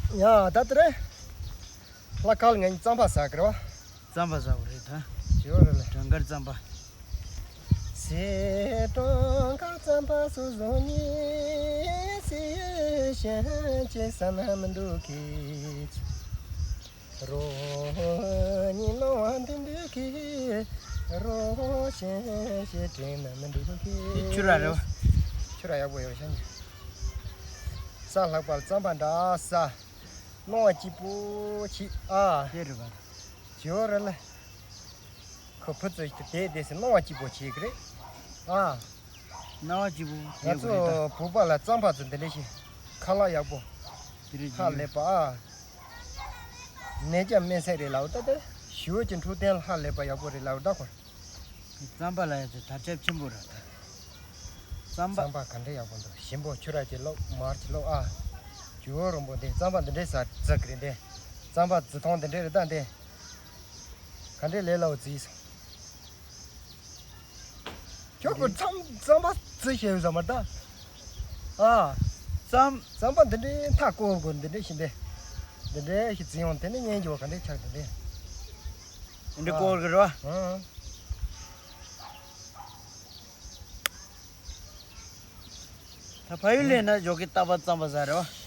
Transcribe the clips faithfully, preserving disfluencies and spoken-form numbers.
ཡ་ད་དེ་རེད། ལྷ་ཁང་ངས་རྩམ་པ་ཟ་གི་རེད་བ། རྩམ་པ་ཟ་བ་རེད་ད། ཇོ་རེད་ལ། གྲང་དཀར་རྩམ་པ། ཟས་གྲང་དཀར་རྩམ་པ་སོ་བཟོ་ཉེ་སི་ཞན་ཅེ་ས་ན་མི་འདུག་གི། རོ་ཉི་ནོ་བ་འདི་འདུག་གི། རོ་ཞན་ཞེ་དྲན་ན་མི་འདུག་གི། འདི་ཆུ་ར་རེད་བ། ཆུ་ར་ཡག་པོ་ཡོད་ཤན། ས་ལྷག་པར་རྩམ་པ་འདྲ་ས། སྣང་བ་སྐྱིད་པོ་ཆེ་ཨ། དེ་རེད་བ། ཇོ་རེད་ལ། ཁོ་ཕུ་ཚུ་ཞིག་དེ་དེ་སེ་སྣང་བ་སྐྱིད་པོ་བྱེད་ཀྱི་རེད། ཨ། སྣང་བ་སྐྱིད་པོ་ང་བྱེད་ཀྱི་རེད་ད། ཚོ་བོད་པ་ལ་རྩམ་པ་ཚོ་འདི་འདྲ་ཞིག་ཁ་ལག་ཡག་པོ། དེ་རེད་ཧ་ཇོ། ལས་པ་ཨ། ནད་ཀྱང་སྨན་ཟས་རེད་ལའོ་ད་ལྟ་ཞུ་བོ་ཀྱི་འཕྲོད་བསྟེན་ལ་ཧ་ལས་པ་ཡག་པོ་རེད་ལའོ་ད་ཁོ། རྩམ་པ་ལ་ཡ་ཚོ་དར་ཁྱབ་ཆེན་པོ་རེད་ད། རྩམ་པ། རྩམ་པ་ག་འདྲ་ཡག་པོ་འདུག་ཞིམ་པོ་ཆུ་ར་ཅིག་བླུགས་མར་ཅིག་བླུགས་ཨ། ཇོ་རིན་པོ་འདི་རྩམ་པ་འདི་འདྲའི་ཟ་རྩི་གི་རེད་འདི། རྩམ་པ་རྩི་ཐང་འདི་འདྲའི་རེད་ད་འདི། ག་འདྲའི་ལས་སླ་བོ་རྩི་སོང་། ཁྱོད་ཀྱི་མཚམས་རྩམ་པ་རྩི་ཤེས་ཡོད་ཟ་མ་ད། ཨ། རྩམ། རྩམ་པ་འདི་འདྲའི་མཐའ་བསྐོར་དགོས་འདི་འདྲའི་ཞིག་འདི། འདི་འདྲའི་ཞིག་རྩི་ཡོང་དེ་ནི་སྙན་རྒྱུ་བ་ག་འདྲའི་ཆགས་འདི་འདྲའི། འདི་འདྲའི་ཨ། བསྐོར་གི་རེད་བ། ཨ། ད་ཕ་ཡུལ་ལས་ན་ཇོ་ཀི་རྟག་པར་རྩམ་པ་ཟ་རེད་བ།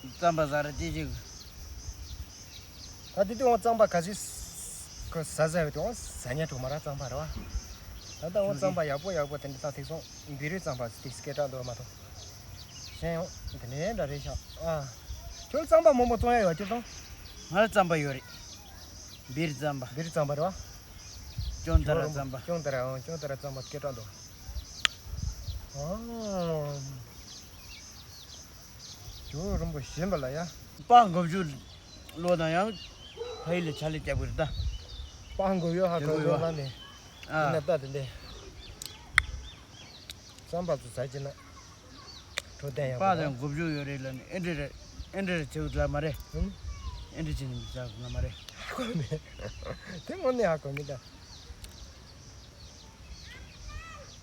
རྩམ་པ་ཟ་ར་ཅི་ཅིག་ད་དེ་དུས་འོང་རྩམ་པ་ག་ཚོད་ཁོ་ཟ་ཟ་ཡོད་དུས་འོང་ཟ་ཉན་འགྲོ་མ་ར་རྩམ་པ་རེད་བ། ད་ལྟ་འོང་རྩམ་པ་ཡག་པོ་ཡག་པོ་དེ་འདྲ་ད་ཐིག་སོང་བི་རི་རྩམ་པ་ཟི་ཏིག་སི་ཀེ་ཏྲ་འདོར་མ་ཐོང་། གཞན་ཡང་དེ་ནས་འདྲ་རེད་ཤག་ཨ། ཁྱོད་རྩམ་པ་མང་པོ་བཙོང་ཡ་ཡོད་ཀྱི་དང་། ང་ལ་རྩམ་པ་ཡོད་རེད། བི་རི་རྩམ་པ། བི་རི་རྩམ་པ་རེད་བ། ཅོང་ཏ་ར་རྩམ་པ། ཅོང་ཏ་ར་ཨང་ཅོང་ཏ་ར་རྩམ་པ་སྐད་གྲགས་འདུག་ཨང་། ཇོ་རིན་པོ་ཞིམ་པ་ལ་ཡ། པགས་འགོ་བཅུག་ལོ་དང་ཡང་ཕ་ཡུལ་ལ་ཕྱག་ལས་རྒྱབ་དགོས་རེད་ད། པགས་འགོ་ཡོད་ཧ་གོ་ཡོད་ལ་ནས། ཨ། ཡིན་ན་ལྟ་དེ་འདྲས། རྩམ་པ་ཚོ་ཟ་བྱས་ན། འཕྲོད་བསྟེན་ཡག་པོ་པགས་དང་འགོ་བཅུག་ཡོད་རེད་ལ་ནི་ཨེ་འདྲ་རེད། ཨེ་འདྲ་རེད་བྱེད་དགོས་ལ་མ་རེད། ཨེ་འདྲ་བྱེད་ནི་མི་ཟ་དགོས་ལ་མ་རེད། ཧ་གོ་མེད། དེ་དངོས་གནས་ཧ་གོ་མེད་ད།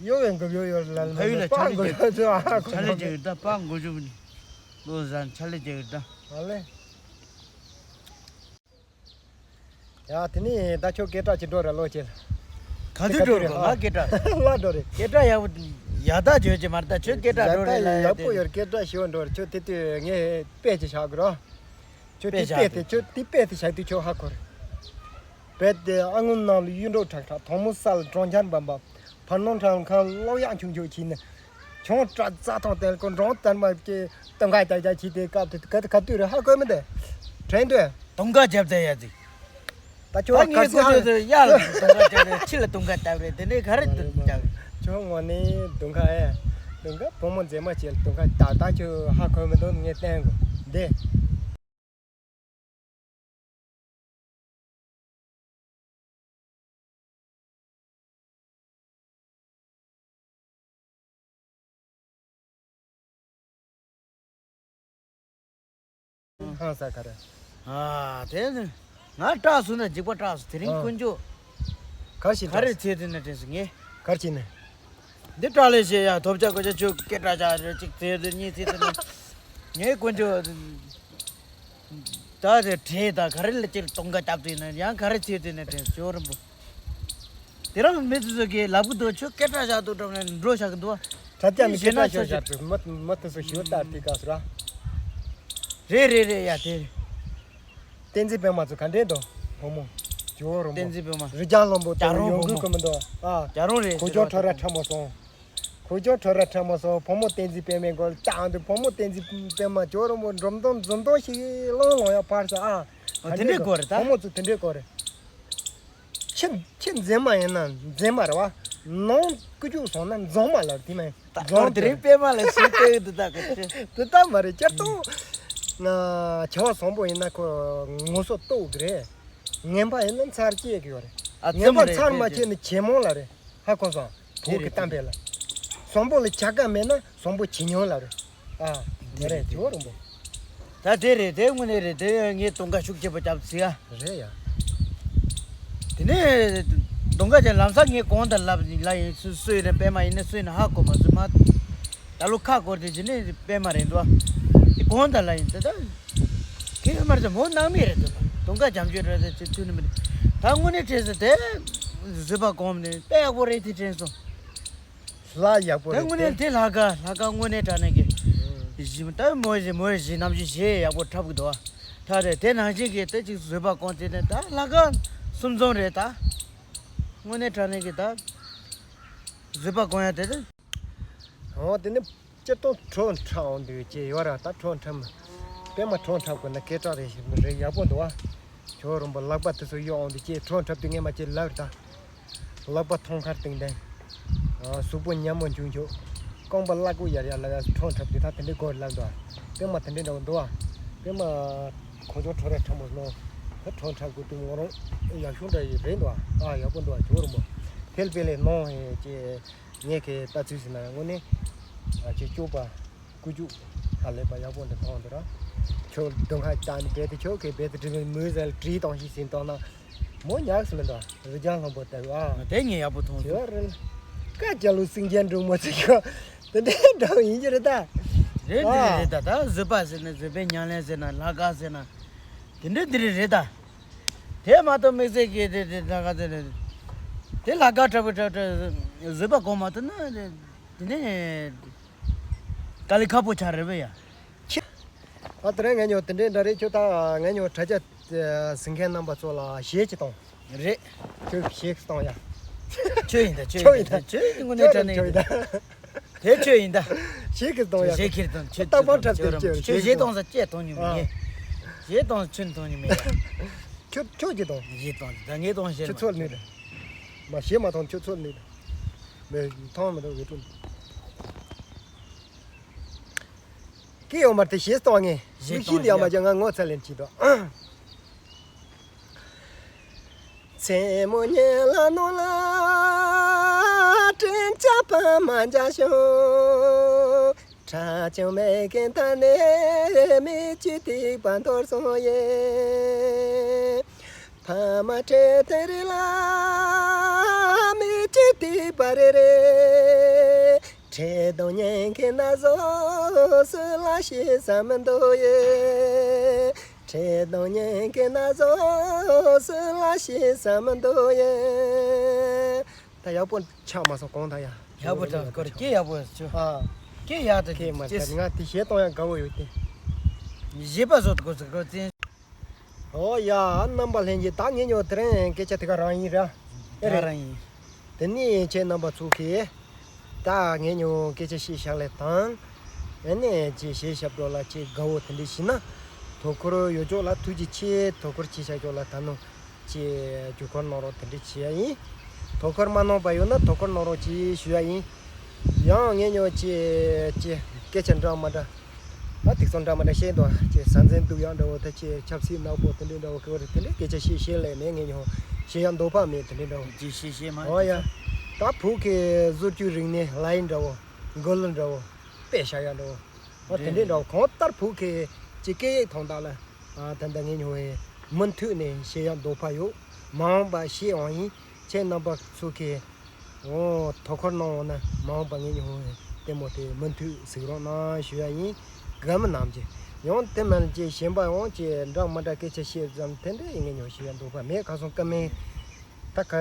ཡོ་བའི་འགོ་བཅུག་ཡོད་ལ་ནི་ཕ་ཡུལ་ལ་པགས་འགོ་བཅུག་ཧ་གོ་ཕྱག་ལས་རྒྱག་ཡོད་ད། པགས་འགོ་བཅུག་ལོ་ཟ་ཕྱག་ལས་རྒྱག་ཡོད་ད། ཨ་ལེ། ཡ་དེ་ནི་ད་ཁྱོད་སྐད་གྲགས་ཅིག་འགྲོ་ར་ལོ་ཅེ། ག་དུས་འགྲོ་ར་གོ་ང་སྐད་གྲགས། ལ་འགྲོ་རེད། སྐད་གྲགས་ཡག་པོ་ཡག་ཐག་ཆོད་ཀྱི་མ་རེད་ད་ཁྱོད་སྐད་གྲགས་འགྲོ་རེད་ལ་ཡག་ཡག་པོ་དེ་ཡོད་སྐད་གྲགས་ཞེ་པོ་འགྲོ་རེད་ཁྱོད་དེ་དུས་ངས་དཔེ་ཅིག་བཞག་གི་རོ། ཁྱོད་དེ་དཔེ་དེ་ཁྱོད་དེ་དཔེ་དེ་བཞག་དུས་ཁྱོད་ཧ་གོ་རེད། བེད་དེ་ཨ་སྔོན་ནང་ལ་གཡུ་འབྲུག་ཁྲག་ཁྲག་ཐོག་མོ་ས་ལ་གྲོང་ཁྱེར་འབམ་འབམ། ཕར་ནང་ཁྲང་ཁང་གློག་ཡག་ཆུང་ཆུང་བྱས་ནས། ཆུང་དྲག་རྩྭ་ཐང་དེ་ཀོ་འབྲོང་དར་མ་གི་སྟོན་ཁ་རྒྱག་རྒྱག་བྱས་ཏེ་སྐབས་དེ་ག་ག་དུས་རེད་ཧ་གོ་མི་འདུག་དྲན་འདུག་སྟོན་ཁ་རྒྱབ་ཚར་ཡ་ཟིག་ད་ཁྱོད་ད་ངས་གོ་ཆོད་དུ་ཡ་ལ་སྟོན་ཁ་རྒྱབ་རེད་ཕྱི་ལ་སྟོན་ཁ་བཏབ་རེད་དེ་འདྲའི་ག་རེ་རྒྱབ། ཁྱོད་ངོ་ནས་སྟོན་ཁ་ཨེ། སྟོན་ཁ་བུ་མོ་མཛེས་མ་བྱས་ལ་སྟོན་ཁ་ད་ད་ཁྱོད་ཧ་གོ་མི་འདུག་ངས་བསྟན་གོ་འདི། ཧང་སང་ག་རེ། ཨ་དེ་ནི་ང་སྐྲག་སོང་ན་འཇིགས་པ་སྐྲག་སོང་དེ་རིང་ཨ། དཀོན་མཆོག་གར་ཞིག་ག་རེ་སྐྲག་ཚེ་དེ་ན་དྲན་སོང་ངས། གར་ཕྱིན་ནས། འདི་སྐྲག་ལས་བྱེད་ཡ་ཐོབ་ཆ་གོ་ཆ་ཆོས་སྐད་གྲགས་ཆ་རེ་གཅིག་ཚེ་དེ་གཉིས་ཚེ་དེ་ན། ངས་དཀོན་མཆོག་ད་དེ་བྲེས་ད་ག་རེ་ལ་ཅིག་གཏོང་ག་བཏབ་དུས་ན་ཡང་ག་རེ་ཚེ་དེ་ན་དྲན་སོང་ཇོ་རིན་པོ། དེ་རིང་མི་དེ་ཚོ་གིས་ལབ་གི་འདུག་ཁྱོད་སྐད་གྲགས་བཞག་འདུག་འགྲོ་ནས་འགྲོ་བཞག་གི་འདུག་གྲྭ་རྒྱ་ནི་སྐད་གྲགས་ཤོར་བཞག་པའི་མི་མི་དེ་ཚོ་ཞིག་ལྟར་དེ་ག་སུ་ར། རེད་རེད་རེད་ཡ་དེ། བསྟན་འཛིན་པད་མ་ཚོ་ག་འདྲས་འདུག་བུ་མོ། ཇོ་རོང་བོ། བསྟན་འཛིན་པད་མ། རི་རྒྱ་ལོན་པོ་དང་ཡོང་གི་གི་མི་འདུག་ཨ། རྒྱ་རོང་རེད་གོ་ཅོ་ཁྲོ་ར་ཁྲ་མོ་སོང་། གོ་ཅོ་ཁྲོ་ར་ཁྲ་མོ་སོང་བུ་མོ་བསྟན་འཛིན་པད་མའི་མགོ་ལ་བཏང་དུས་བུ་མོ་བསྟན་འཛིན་པད་མ་ཇོ་རོང་བོ་འགྲོམ་སྟོང་འཛུམ་སྟོང་ཞིག་ལོང་ལོང་ཡ་ཕར་ས་ཨ། དེ་འདྲས་གོ་རེད་ད། བུ་མོ་ཚོ་དེ་འདྲས་གོ་རེད། ཁྱི་ཁྱི་འཛིན་མ་ཡིན་ན་འཛིན་མ་རེད་བ། ནང་ཀུ་ཅུ་སོང་ན་འཛོང་མ་ལབ་དེ་མ་ཡིན། ད་འཛོང་དེ་རིང་པད་མ་ལ་སུས་བལྟས་ཡོད་འདི་ད་ག་ཅི། དེ་ལྟ་མ་རེད་སྤྱིར་བཏང་། ང་བྱ་བ་བཟང་པོ་ཡིན་ན་ཁོ་ངོ་སོ་རྟོགས་གི་རེད། ངན་པ་ཡིན་ན་མཚར་སྐྱེ་གི་ཡོད་རེད། ཨ་ངན་པ་མཚར་མ་སྐྱེ་ན་ཇེ་མང་ལ་རེད། ཧ་གོ་སོང་། བོད་ཀྱི་གཏམ་དཔེ་ལ། བཟང་པོ་ལ་བྱ་དགའ་མེད་ན་བཟང་པོ་ཇེ་ཉུང་ལ་རེད། ཨ། དེ་རེད་ཇོ་རོང་བོ། ད་དེ་རེད་དེ་དངོས་གནས་རེད་དེ་ངས་གདོང་ཁ་ཤུགས་ཆེ་པོ་བརྒྱབ་ཟིག་ཨ། རེད་ཡ། དེ་ནས་གདོང་ཁ་ཅན་ལམ་སང་ངས་གོང་དུ་ལབ་ལ་ཡིན་སུ་སུ་ཡིན་ན་པད་མ་ཡིན་ན་སུ་ཡིན་ན་ཧ་གོ་མ་སོང་མ། ད་ལོ་ཁ་སྐོར་དེ་ཇི་ནས་པད་མ་རེད་འདུག་ཨ། དེ་ གོང་དང་ལ་ཡིན་དེ་ད། ཁྱེད་ཡོད་མ་རེད་མོ་ནང་མི་རེད་དེ། དུང་དཀར་བྱམས་ཆོས་རེད་དེ་ཚུལ་ནི་མི་རེད། ད་དངོས་གནས་དྲན་ས་དེ། བཟོད་པ་གོང་ནས་དཔེ་ཡག་པོ་རེད་དེ་དྲན་སོང་། ལ་ཡག་པོ་དེ་རེད་དངོས་གནས་དེ། དེ་ལྷ་ཁང་ལྷ་ཁང་དངོས་གནས་དྲང་གནས་ཀྱི། ཨུམ། གཞི་ད་མོ་གཞི་མོ་གཞི་ནམ་གཞི་གཞི་ཡག་པོ་འཁྲབ་གི་འདུག་ཨ། ད་རེད་དེ་ནང་བཞིན་གྱི་དེ་ཅིག་བཟོད་པ་གོང་དེ་ནས་ད་ལྷ་ཁང་གསུམ་འཛོམས་རེད་ད། དངོས་གནས་དྲང་གནས་ཀྱི་ད། བཟོད་པ་གོང་ཡ་དེ་རེད། འོ་དེ་ནི་སྤྱིར་བཏང་བྲོ་འཁྲབ་འོང་དུས་ཀྱི་ཡོད་ར་ད་བྲོ་འཁྲབ། པད་མ་བྲོ་འཁྲབ་དགོས་ན་སྐད་གྲགས་རེད་ཞིག་རེད་ཡག་པོ་འདུག་ཨ། ཇོ་རིན་པོ་ལག་པ་དེ་ཚོ་གཡོག་འོང་དུས་ཀྱི་བྲོ་འཁྲབ་དུས་ངས་མ་ཅིག་ལབ་ར་ད། ལག་པ་ཐོང་ཁར་བཏིང་དེ། གཟུགས་པོ་ཉམས་མོ་འབྱུང་ཆོག་རྐང་པ་བརླག་གུ་ཡར་ཡར་ལ་ཡར་བྲོ་འཁྲབ་དུས་ད་དེ་འདྲའི་སྐོར་ལབ་འདུག་ཨ། པད་མ་དེ་འདྲའི་འདྲ་བོ་འདུག་ཨ། པད་མ། གོ་ཆུང་ཁྲོ་རེ་ཁྲ་མོ་སྣོ། ད་བྲོ་འཁྲབ་དགོས་དུས་མོ་རང་ཡག་ཤོས་འདྲ་ཡི་རེད་འདུག་ཨ། ཡག་པོ་འདུག་ཨ་ཇོ་རིན་པོ། ཐེལ་པེ་ལེ་ནོ་ཧེ་ཅེ། ངས་ཁའི་ལྟ་ཚུལ་ཟེར་ན་དངོས་གནས། ཨ་ཅེ་སྐྱོ་པ། ཀུ་ཅུ། ཧ་ལས་པ་ཡག་པོ་འདི་མཐོང་འདུག་ར། ཁྱོད་སྡུག་ཁ་བཏང་ནས་བྲེལ་དུ་ཁྱོད་ཁའི་བེད་དུ་དྲི་མི་མོས་ཟེར་བྲིས་བཏང་ཞིག་ཟིན་བཏང་ན། མོ་ཉག་སུ་མི་འདུག་རི་རྒྱང་ལྷུང་པོ་ལྟ་བུ་ཨ། དེ་ངས་ཡག་པོ་མཐོང་ཁྱོད་རེད། ཀ་ཅ་ལུ་སིང་རྒྱན་འབྲུག་མོ་ཚིག་ཁོ། དེ་འདྲའི་འདྲ་བོ་ཡིན་གྱི་རེད་ད། རེད་འདི་རེད་རེད་ད་ད་བཟོད་པ་ཟེར་ན་བཟོད་པའི་ཉམས་ལེན་ཟེར་ན་ལྷ་ཁང་ཟེར་ན། དེ་འདྲ་འདི་རེད་རེད་ད། དེ་མ་གཏོགས་དམིགས་བསལ་གྱི་དེ་དེ་ད་ག་དེ་རེད། དེ་ལྷ་ཁང་འཁྲབ་པའི་འཁྲབ་འཁྲབ་བཟོད་པ་གོང་མ་ཐུབ་ན་དེ་ནས་དཀའ་ལས་ཁག་པོ་ཆགས་རེད་པས་ཡ། ཁྱེད། ཨ་དེ་རིང་ངས་ཉོ་དེ་འདྲའི་འདྲ་རེད་ཁྱོད་ད་ངས་ཉོ་དྲ་རྒྱ་ཟིན་མཁན་རྣམ་པ་ཚོ་ལ་གཞས་ཅིག་གཏོང་། རེད། ཁྱོད་གཞས་གཏོང་ཡ། ཁྱོད་ཡིན་ད་ཁྱོད་ཁྱོད་ཡིན་ཡིན་ད་ད་ཁྱོད་ཡིན་དངོས་གནས་དྲང་གནས་ཁྱོད་ཡིན་ད། དེ་ཁྱོད་ཡིན་ད། གཞས་ཀྱི་གཏོང་ཡ། གཞས་ཁྱེར་གཏོང་ཁྱོད་རྟག་པར་འཁྲབ་སྟེ་ཁྱོད་ཁྱོད་གཞས་གཏོང་ས་ཅེས་གཏོང་མྱོང་མེད། གཞས་གཏོང་ས་ཁྱོད་གཏོང་མྱོང་མེད། ཁྱོད་ཁྱོད་ཀྱིས་གཏོང་། གཞས་གཏོང་ད་ངས་གཏོང་ཤེས་ཁྱོད་ཚོར་ནི་རེད། མ་གཞས་མ་གཏོང་ཁྱོད་ཚོར་ནི་རེད། མེད་མཐོང་མི་འདུག་ཡོད་དྲུག་སྐད་ཡོད་མར་དེ་གཞས་གཏོང་ངས་གཞས་གཏོང་གཞས་འདི་ཡང་མ་རྒྱག་ང་ངོ་ཚ་ལེན་གྱིས་དོ། མཚན་མོ་ཉལ་ལ་ནོར་ལ་དྲིན་ཆ་ཕ་མ་འཇའ་ཤོག་ཁྲ་ཆུང་མེད་མཁན་ད་ནས་མི་གཅིག་ཐིགས་པ་འཐོར་སོང་ཡེ། ཕ་མ་ཁྲེལ་དེ་རེ་ལ་མི་གཅིག་ཐིགས་པ་རེ་རེ། ཁྲེལ་གཏོང་ཉན་མཁན་ན་བཟོ་སུ་ལ་ཤེས་ས་མི་འདུག་ཡེ། ཁྲེལ་གཏོང་ཉན་མཁན་ན་བཟོ་སུ་ལ་ཤེས་ས་མི་འདུག་ཡེ། ད་ཡག་པོ་ཆགས་མ་སོང་གོང་ད་ཡ། ཡག་པོ་ཆགས་སྐོར་སྐད་ཡག་པོ་ཆུ། ཨ། སྐད་ཡག་ཏུ་སྐད་མ་ཅེས། ཆགས་ང་དེ་གཞས་གཏོང་ཡག་དགའ་བོ་ཡོད་དེ། གཞས་པ་བཟོ་དགོས་ཟེར་དགོས་བཙན། ཨོ་ཡ་རྣམ་པ་ལྷན་རྒྱས་ད་ངས་ཉོ་དེ་རིང་སྐད་ཆ་དེ་ག་རང་ཡིན་ར། ཨེ་རེད། རང་ཡིན། དེ་ནས་ཁྱེད་རྣམ་པ་ཚོ་གིས་ད་ངས་ཉོ་སྐད་ཆ་བཤད་བཞག་ལས་དང་། ཨེ་ནས་ཅེས་གཞས་ཞབས་བྲོ་ལ་ཅེས་དགའ་བོ་དེ་འདྲ་ཞིག་ན། དོ་ཁུར་ཡོད་ཅོག་ལ་ཐུགས་རྗེ་ཆེ། དོ་ཁུར་ཆེ་བཞག་ཅོག་ལ་ད་ནོ། ཅེས་བརྒྱུད་སྐུར་གནང་རོགས་དེ་འདྲ་བྱེད་ཡ་ཡིན། དོ་ཁུར་མ་གནང་པ་ཡོད་ན་དོ་ཁུར་གནང་རོགས་ཅེས་ཞུ་ཡ་ཡིན། ཡང་ངས་ཉོ་ཅེས་ཅེས་སྐད་ཆ་འདྲ་མ་འདྲ། ཨ་ཐིག་ཚོ་འདྲ་མ་འདྲ་བཤད་འདུག་ཅེས་ས་འཛིན་སྡུག་ཡག་འདྲ་བོ་ད་ཅེས་ཆབ་སྲིད་ནག་པོ་དེ་འདྲ་འདྲ་བོ་གི་བར་དེ་འདྲ་སྐད་ཆ་བཤད་བཤད་ལས་མེད། ངས་ཉོ་བཤད་ཡ་འདོད་པ་མེད་དེ་འདྲ་འདྲ་བོ། ཅེས་བཤད་བཤད་མ་ཨོ་ཡ། ད་བོད་ཀྱི་བཟོ་བཅོས་རིག་གནས་ལ་ཡིན་འདྲ་བོ། མགུར་གླུ་འདྲ་བོ། དཔེ་བཞག་ཡ་འདྲ་བོ། ཨ་དེ་འདྲ་འདྲ་བོ་གང་ལྟར་བོད་ཀྱི་ཅེས་སྐད་ཡིག་ཐོག་ད་ལ། ཨ་ད་ལྟ་ངས་ཉོ་བའི་མུ་མཐུད་ནས་བཤད་ཡག་འདོད་པ་ཡོད། མ་འོངས་པ་བཤད་འོང་ཡིན། ཁྱེད་རྣམ་པ་ཚོ་གིས་འོ་དོ་ཁུར་གནང་འོང་ན་མ་འོངས་པ་ངས་ཉོ་བའི་ལྟད་མོ་དེ་མུ་མཐུད་གཟིགས་རོགས་གནང་ཞུ་ཡ་ཡིན། དགའ་མི་རྣམས་ཀྱིས་ཡང་དེ་མིན་གྱི་གཞན་པ་ཡང་ཅིག་འདྲ་མི་འདྲ་སྐད་ཆ་བཤད་ཙམ་དེ་འདྲ་ཡིན་ངས་ཉོ་ཞུ་ཡ་འདོད་པ་མེད། ཁ་སང་ཀ་མེད། ད་ག་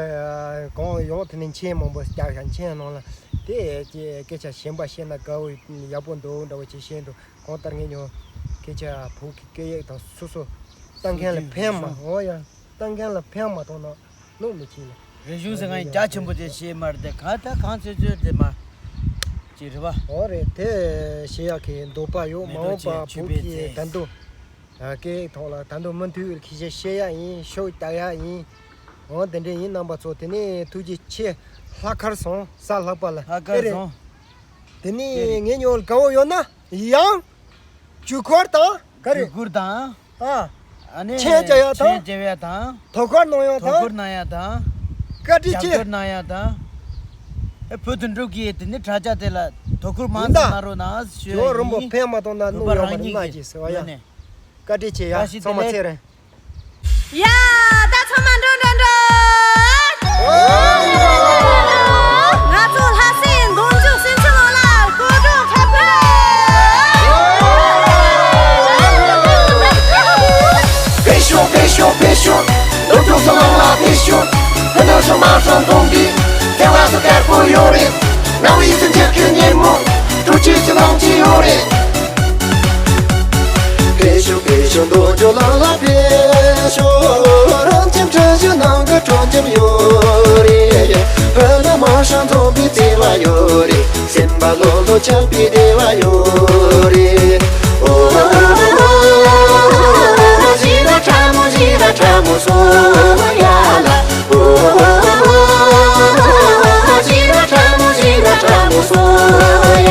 གང་ཡོང་དེ་ནས་མཆན་མང་པོ་བརྒྱབ་ཤག་མཆན་ནང་ལ་དེ་ཀྱི་སྐད་ཆ་གཞན་པ་བཤད་ན་དགའ་བོ་ཡག་པོ་འདུག་འདྲ་བོ་ཅིག་བཤད་འདུག་གང་ལྟར་ངས་ཉོ་སྐད་ཆ་བོད་ཀྱི་སྐད་ཡིག་དང་སོ་སོ་ལྟ་མཁན་ལ་ཕན་མ། འོ་ཡ། ལྟ་མཁན་ལ་ཕན་མ་ཐོགས་ན་གནོད་མི་ཆེ་ལ། རིག་གཞུང་ཟེར་ང་ཡིན་རྒྱ་ཆེན་པོ་དེ་བཤད་མ་རེད་དེ་གང་ལྟར་གང་ཚོད་ཚོད་དེ་མ་ཅིག་རེད་པ། འོ་རེད་དེ་བཤད་ཡག་གི་འདོད་པ་ཡོད། མ་འོངས་པ་བོད་ཀྱི་ད་དུང་། སྐད་ཐོག་ལ་ད་དུང་མུ་མཐུད་ཁྱེད་ཆ་བཤད་ཡ་ཡིན། ཤོག་བཏགས་ཡ་ཡིན། འོ་དེ་འདྲ་ཡིན། རྣམ་པ་ཚོ་དེ་ནས་ཐུགས་རྗེ་ཆེ། ལྷག་དཀར་སོང་ས་ལྷག་པ་ལ་ལྷག་དཀར་ཨེ་རེད། སོང་། དེ་ནས་ངས་ཉོ་དགའ་བོ་ཡོད་ན་ཡང་ཇུས་འཁོར་དང་ག་རེ་ཇུས་འཁོར་དང་། ཨ། ཨ་ནི་མཆན་རྒྱག་ཡ་དང་། མཆན་རྒྱག་ཡ་དང་། དོ་ཁུར་གནང་ཡ་དང་། དོ་ཁུར་གནང་ཡ་དང་། བཀའ་དྲིན་ཆེ། རྒྱབ་སྐྱོར་གནང་ཡ་དང་། ཨེ་བོད་དོན་གྲུབ་ཀྱི་དེ་ནི་དྲ་རྒྱ་དེ་ལ་དོ་ཁུར་མང་ཙམ་གནང་རོགས་གནང་ཞུ་ཡ་ཡིན། ཇོ་རིན་པོ་ཕན་མ་གཏོང་ན་གནོད་ཡོད་མ་རེད་ན་ཅེས་ཟེར་བ་ཡ། བཀའ་དྲིན་ཆེ་ཡ། ཚང་མ་ཚེ་རིང་། ཡ། ད་ཚང་མ་འགྲོ་འགྲོ་འགྲོ། ང་ཚོ་ལྷ་སའི་འབུམ་འཇུག་སེམས་ཅན་ནང་ལ་སྐོར་བྲོ་འཁྲབ་གི་རེད། ལོ་སོ་ལང་ལ་ཕེབས་ཤོག་ཕུ་ནུ་སོ་མ་སོང་གཏོང་གི་ཐེ་བ་སོ་དཀར་པོ་ཡོད་རེད། ནང་བའི་སེམས་ཅན་གྱི་ཉིན་མོ་དྲོ་སྐྱིད་ཀྱི་ལོངས་སྤྱོད་ཡོད་རེད། ཕེབས་ཤོག་ཕེབས་ཤོག་འདོད་འཇོ་ལང་ལ་ཕེབས་ཤོག་རང་ཁྱིམ་གྲུ་བཞི་ནང་གི་དྲོ་འཇམ་ཡོད་རེད། ཕུ་ནུ་མ་སོང་གཏོང་གི་བརྩེ་བ་ཡོད་རེད། སེམས་པ་ལྷོད་ལྷོད་ཆགས་པའི་བདེ་བ་ཡོད་རེད། ཨོ། ཞི་ར་ཁྲ་མོ་ཞི་ར་ཁྲ་མོ་སོ་ཡ་ལ། ཨོ། ཞི་ར་ཁྲ་མོ་ཞི་ར་ཁྲ་མོ་སོ་ཡ།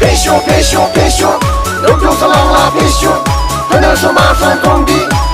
ཕེབས་ཤོག་ཕེབས་ཤོག་ཕེབས་ཤོག་ནུབ་ཕྱོགས་སུ་ལང་ལ་ཕེབས་ཤོག་ཕུ་ནུ་སོ་མ་སོང་གཏོང་གི།